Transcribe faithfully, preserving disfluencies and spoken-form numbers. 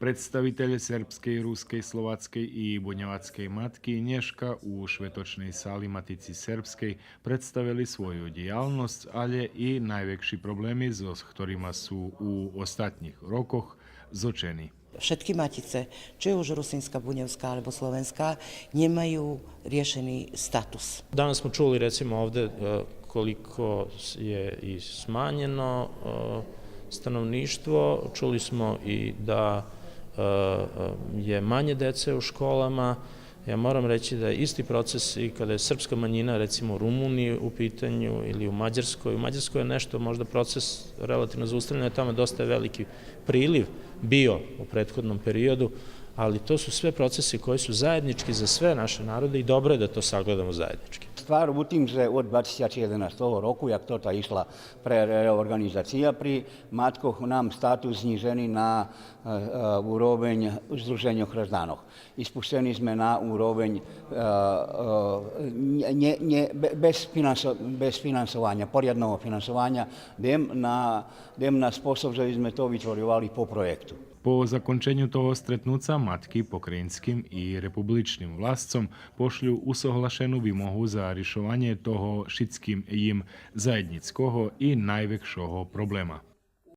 Представителє Сербскей, Рускей, Словацкей и Бунєвацкей матки нєшка у шветочней сали Матици сербскей представели свою дїялносц, алє и найвекши проблеми зоз хторима су у остатнїх рокох зочени. Вшетки матїце, чи уж русинска, бунєвска алєбо словенска, нємаю рєшени статус. Danas smo čuli, recimo, ovde, e, koliko je i smanjeno, e, stanovništvo. Čuli smo i da, e, e, je manje dece u školama. Ja moram reći da je isti proces i kada je srpska manjina, recimo, u Rumuniji u pitanju ili u Mađarskoj. U Mađarskoj je nešto možda proces relativno zaustavljen, tamo je dosta veliki priliv bio u prethodnom periodu, ali to su sve procesi koji su zajednički za sve naše narode i dobro je da to sagledamo zajednički. Ствар у тим же од два тисячи єденастого року, як тота ишла пре-, реорґанизация, при маткох нам статус знїжени на, е, е, уровень здруженьох гражданох. И спущени зме на уровень, е, е, нє-, нє-, нє-, бе-, без финансо-, без финансованя, порядного финансованя, дем на, дем на способ же би зме то витворювали по проєкту. По законченю того стретнуца матки покраїнским и републичним власцом пошлю усоглашену вимогу за ришованє того шицким їм заєднїцкого и найвекшого проблема.